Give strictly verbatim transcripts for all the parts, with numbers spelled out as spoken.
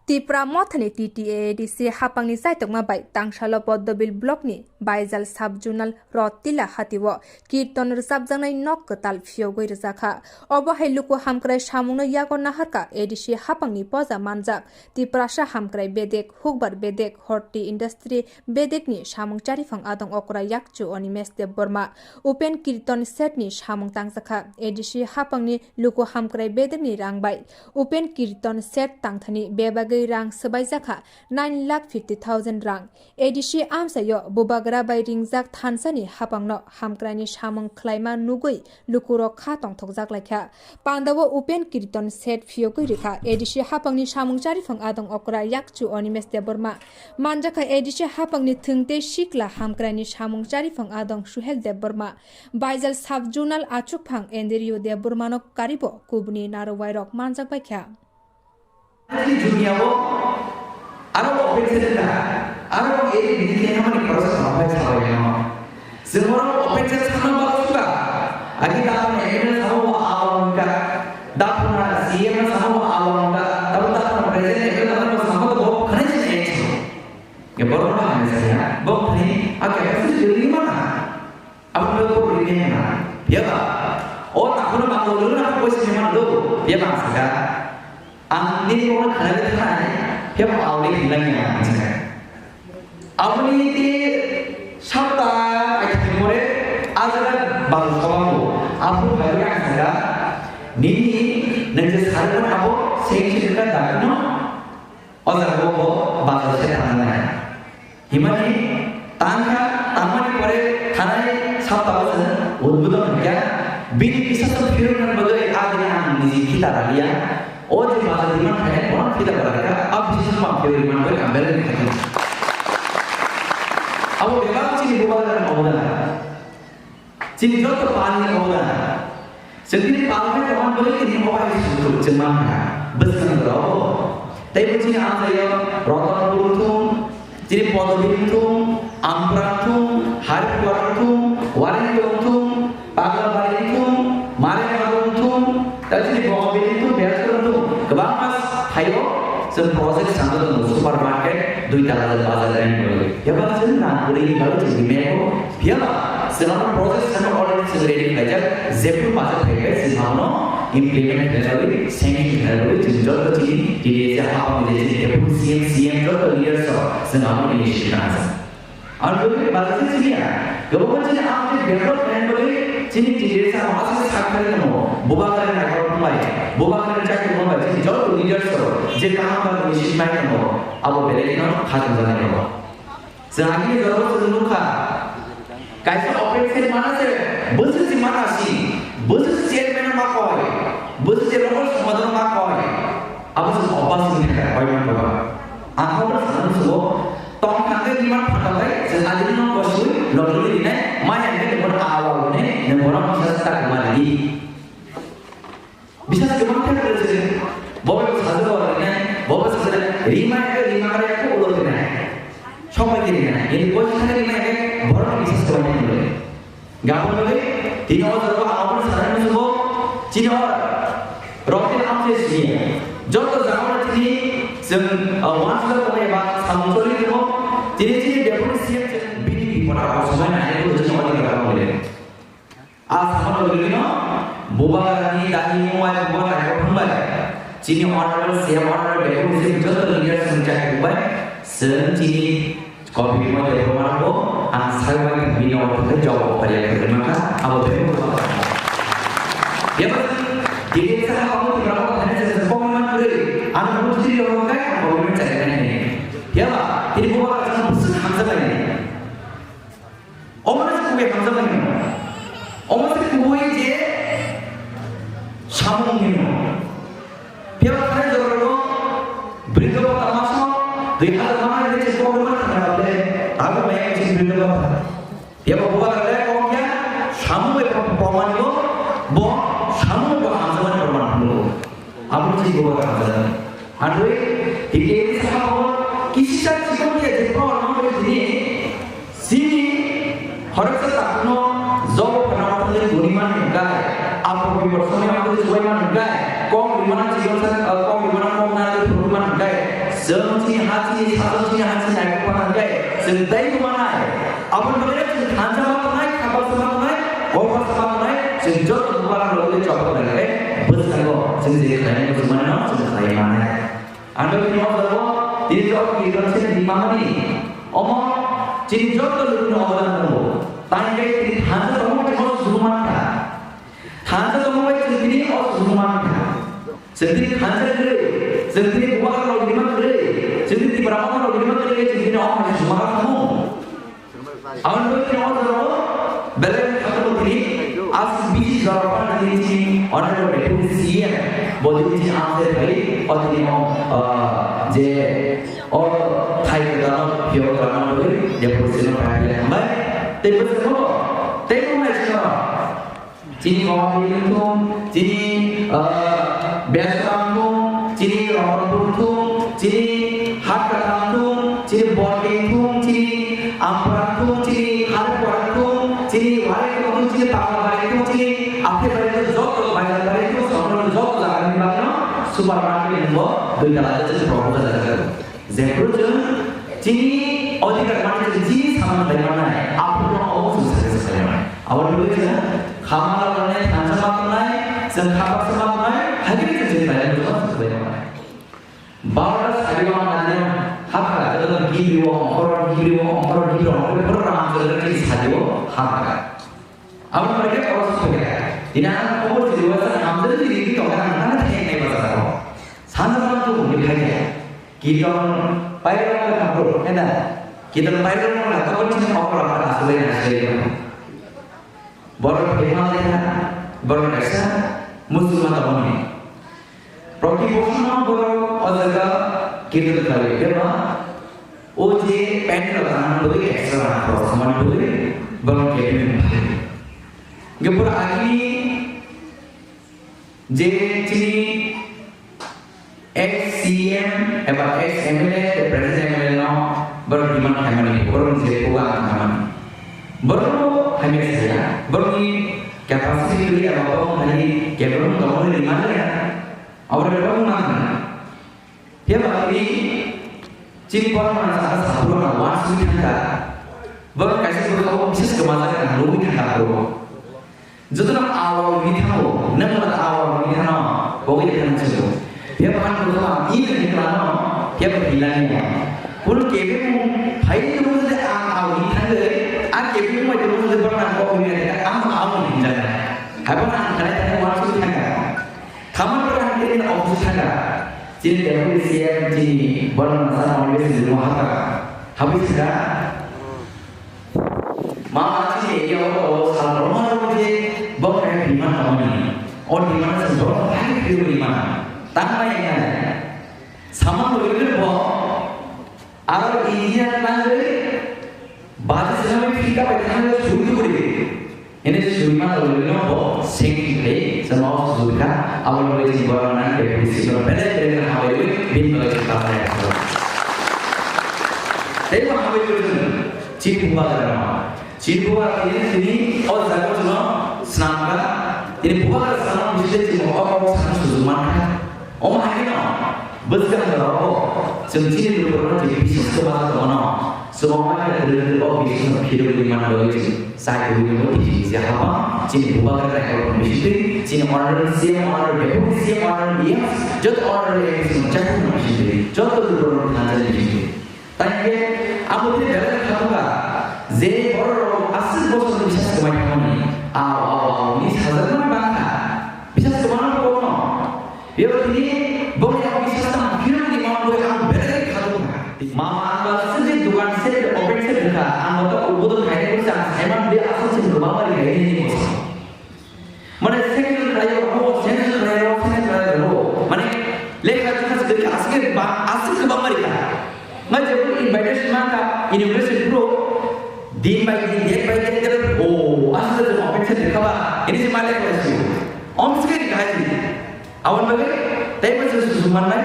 Tipra Mothani T T A A D C hapangni chaitokma bai Tangsalo Poddobil blockni Baijal sub-zonal Rotila hatio kirton rwchapjaknai nok kwtal phiyogwi rwjakha. Obo hai luku hamkrai samungno yago naharkha A D C hapangni poja manjak Tiprasa hamkrai bedek, hukbar bedek, horti industry bedekni samung charifang adong okra yakchu Animesh Debbarma. Upen Kirton Sethni samung tangjakha. A D C hapangni luku hamkrai bedekni rang bai Upen Kirton Seth tangthani bebagwi rang swbaijakha nine lakh fifty thousand rang. A D C amchaio bubagra bai ringjak thansani hapangno hamkraini samung khlaima nugwi lukurok kha tongthokjak laikha. Pandao Upen Kirton Seth phiyogwi rikha. A D C hapangni samung charifang adong okra yakchu Animesh Debbarma. Manjakha A D C hapangni thwngte sikla hamkraini samung charifang adong Suhel Debbarma. Baijal sub-zonal achukphang Andrew Debbarmano karibo kubuni narwkwairok manjak baikha. Ani dunia o aro open se da, aro eri bini khe hamani khoroksa sampai sabai no. Jemon open se sama ba suka, agi da ne ene sama wa awang ka, da puna C M sama wa awang ka, da da puna president ene da puna sama to bo khane se ne. Ye boro ma ne se ya, bo khani a ke se dili mana. Abo no ko ri ne na. Phiya ba? O takhoro ba ko luna ko se ma do. Phiya ba saka. Ang ni ko khana de thai. Phiya ba auli hinang ya saka. Aboni ti sabta ai thai more ajaga ba ko ba ko. Abu ba ya saka. Nini nang je sar ko abo se se ka da no. O jaga o bo bazar se thangnai. Himani tangkha, tangmani pore thanai saptao se udbodon hwnkha. Bini biswasno phirwrwngna bagwi a dini ang niji khita raliya. O je bazar demand khainai bono khita bararkha, a biswasno ang phirwrwngna bagwi ang belai khainai. Abo bebak chini bubagra obodan. Chini joto palni obodan. Chwng chini palni obodan bwlwi tini obai sutuk chwng mankha. Bwskango rogo. Tei bo chini amchaio Rotonpur wngthung, chini Podobir wngthung, Ampra wngthung, Harikuar wngthung, Warengdo wngthung, Paglabari wngthung, Maremado wngthung, tei chini Bongobili wngthung, Belkor wngthung. Kwbangma phaio chwng project sanjak tongo, supermarket, dui tala bazar lainani bagwi. Phiya ba chwng nang kwrwini bagwi chwng mego. Phiya ba chwng ano project sano already chwng ready khlaijak, jephru bazar phaibai chwng abono implement khlaina bagwi, sanction khlaina bagwi chwng joto chini T D S A hapang je chini jephru C M, C M joto leaders rok chwng abono initiative nangjak. Ang dogri bazar se chini ya. Gabang chini ang je develop plan bole chini chini sa ma se sak thari namo. Bubagra ni agor bai. Bubagra ni chakri bai. Chini joto leaders rok je kaham ba ni sik mai namo. Abo belai no khatung jani namo. Sehagi ni joro se nukha. Kaisa operation mana se. Busu si mana si. Busu chairman ma koi. Busu si local somadon ma koi. Abo se opas ni koi man koi. Ang khabar sana subo. Tong thangwi rima phatalai, je adini no kosui, logwi rinai, maya hwnkhe nang bono awa hwnwi, nang bono bisas ta kwma ridi. Bisas kwma khe rwdi se, bobo sajagao rinai, bobo sajagao rima hwnkhe rima kare ko ulo rinai. Sopai rinai, ini boi thangwi rima hwnkhe bono bisas kwma ridi. Gabon bagwi tini o jaga o ang obono sanani muchungo, chini o Rohit Amche sini joto jaga o tini chwng, uh, wansukha tongo eba samung choli tongo. Tini chini deputy C M chwng bini bipod apor somai nai bo chini o jaga o le. A samung choli no bubagrani dani muai bubagra ko thumbai. Chini honorable C M, honorable deputy C M joto leader chwng chai bai chwng chini Kopi mo de ko mano, ang sai bai bini o thai job offer ya ko maka, abo be ko. Ya ba, dili sa ha mo ti bramo thai se ko man kre, ang buji yo kai ko men chai nai. Ya ba, tini ko ba sa busu hamsa bai. O mana se ko hamsa bai. O mana se ko je samung ni. Phiya ba thani jorao Bridge of Bhatta maso dui hazar nai ni se program thangna le, abo mai se Bridge of Bhatta. Phiya ba bubagra le kok ya, samung bai proman bo, bo samung bai bo hamjak mani proman bo. Abo se bubagra hamjak. Andui, dike sa bo, kisi sa chikon ya je proman bo dini, Chini khoroksa takhukno jobo phano thangwi tongwi mani hwnkhe, abo biborsongni abo tei chubai mani hwnkhe, kok rimana chikon sa, kok rimana kok narwgwi phunukwi mani hwnkhe, Chwng chini ha chini sajwk chini ha chini naikuk panai khe chwng tei kumanai. Aboni bagwi chwng thansa ma tongnai, khapar sama tongnai, kokbar sama tongnai, chwng joto bubagra logwi chobok lai khe bwskango chwng je khlainai muchungmano chwng khlai manai. Ang tini o jaga o tini joto kirtan se rimani omo chini joto lukno obodan tongo. Tani khe tini thansa tongmo khe o sujuman kha. Thansa tongmo bai chwng tini o sujuman kha. Chwng tini thansa kwrwi, chwng tini bubagra rok rima kwrwi, chwng tini Tipra Motha rok rima kwrwi, chwng tini o hai sujuman kha tamo. Aboni bagwi tini o jaga o belai khatung tini aswk bisi jora phano tini chini Honorable Deputy C M bo tini chini amchai phai o tini o, ah, je o thai kwtal no phiyok rwna bagwi Deputy C M no phai phai hambai. Tei bwskango tei wngnai chwng chini Guwahati wngthung, chini, ah, Besra wngthung, chini Ramanpur wngthung, chini Hatkatha wngthung, chini Bordi wngthung, chini Ampara wngthung, chini Kharpara wngthung, chini Warai wngthung, chini Pawabari wngthung, chini Aphebari wngthung, joto Bailadbari wngthung, Songroni joto jagani bagwino supermarket ni bo dui tala je proposal rwjak. Jephru chwng chini odhikar mani chwng chini samung khlai manai, aphuru no obo chwng sacrifice khlai manai. Aboni bagwi chwng khama lamanai, thansa ma tongnai, chwng khapar se ma tongnai, hakhe chwng chini khlai manai, chwng khlai manai. Barota sari o ang nani hakha, joto gibri o, ongkhor gibri o, ongkhor gibri o, ongkhor gibri o, ongkhor gibri o, ongkhor gibri o, ongkhor gibri o, ongkhor gibri o. Aboni bagwi khe oro sokya. Tini ang khobor chini wasa hamjak chini ri tongkha ang thang thang nai basa ko. Sanjak ma tu ni phai ya. Kirtan pairok na kapro, eda. Kirtan pairok na kapro chini okra pa asle na asle. Borok phema lekha, borok kaisa musulman tongmani. Proti bochorno borok o jaga kirtan khlai, bebak o je pandal rok tangna bagwi extra rang khorok thangmani bagwi borok camping khlai. Hwnkhe borok agini je chini ex C M eba ex M L A tei present M L A no borok demand khlaimani, borok je program khlaimani. Borok no hamya saya, borok ni capacity kwrwi eba borok ni capable tongmani demand ya. Abo le borok ma kha. Phiya ba tini chini borok no sa sa borok no wan sui thangkha. Borok kaisa borok abo bises kwmajak ang nugwi thangkha borok. Jotono awa wngwi thango, nwng bo awa wngwi thano, bogwi de thang chwlo. Phiya bo ang bo ang i de klano, phiya bo hilani ya. Kunu kebe mung phai de mung de ang awa wngwi thangde, a kebe mung bai de mung de bang ang bo wngwi de ang awa wngwi thang. Hai bo ang khalai thang wan su thang. Thamar bo ang de office thang. Chini de office ya chini bono masa mong de sini mo hata. Habis da. Ma chini area o sal roma roma je bo kaya demand tongmani. O demand se bo hai khe demand. Tang ma yang nai. Saman lo ile bo aro engineer nang le baji sinami phika bai thang le sui tu buri. Ini sui ma lo ile bo sing le sama o sui ka abo lo ile bo nang ke bisi lo bele bele na habai bin lo ta ya. Tei bo habai lo chini bubagra. Chini bubagra tini, tini o jaga o chwngno swnamkha. Tini bubagra swnamkha, bising tei chwng o kok sakno sujuk mankha. Omo hai kheno bwskang jorao chwng chini lukurokno je bises kwbangma tongmano, chwng omo hai kheno o bises no phirogwi manna bagwi chwng chai tongwi tongo. Tini je hapang chini bubagra naikol bising twi, chini honorary C M, honorary deputy C M, honorary E M, joto honorary M C chai tongmani bising twi, joto lukurokno thansa ni bising twi. Tangkhe abo tei belai kha thangkha je borok aswk bosor bisas kwmai thangmani. Aw, aw, aw, ni sajakmani bangkha. Bisas kwmano kokno. Biyabo tini bokni aw bisas tang phirokni mano boi ang belai kha thangkha. Mama ang ba sidi dukan se open se thangkha. Ang ba to ubo to khainai bwsa ang saiman de aswk se kwbangma ri khainai ni bwsa. Mane second khlaio, abo second khlaio, second khlaio. Mane lekha jukha se aswk ba, aswk kwbangma rikha. Nga jebo invitation mankha, inauguration pro, din by din, date by date, date, oh, aswk jebo operation rikha ba, ini se ma lekha si. Om se khlaisi. Aboni bagwi tei bo se susung mannai.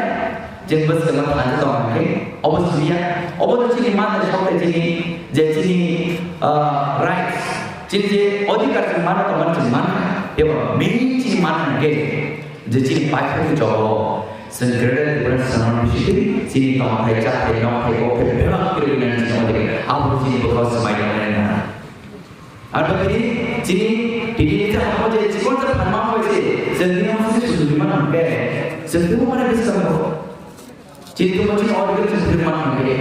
Jeng bwskango thani tong hwnkhe, obo suriya, obo to chini manna sok tei chini, je chini, ah, rights, chini je odhikar chwng manna tongmani chwng mankha, eba main chini manna hwnkhe, je chini paithakni chobo, Chwng Greater Tipraland Autonomous District chini tongthai, chathai, nokthai, kokthai bebak kwrwi nani chini abo chini bwkhao swmai tongnai na. Aro tini chini T T A D C hamo je chikon sa phanma hoi je chwng tini hamo se sujui mano hwnkhe chwng tini mano bisi tamo. Chini tini chini order chwng tini mano hwnkhe.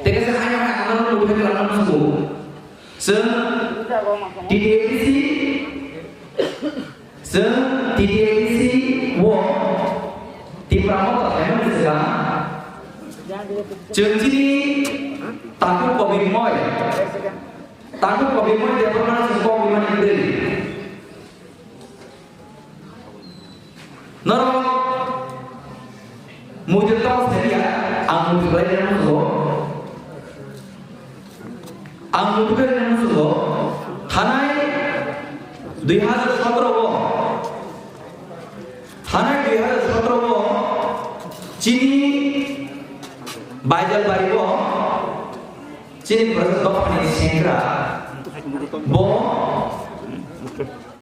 Tei kaisa hai hai ang nokno luhai khe ang nokno swngo. Chwng T T A D C, chwng T T A D C o Tipra Motha khaimani swkang chwng chini takhuk kobirmoi, takhuk kobirmoi Debbarmano chwng kok rimani kwrwi. Norok muitu tong sadia, ang muitu khlai rwna musugo. Ang muitu khlai rwna musugo. Thanai dui hazar sotro o, thanai dui hazar sotro o chini Baijalbari o chini Prasad Dophani sengkra bo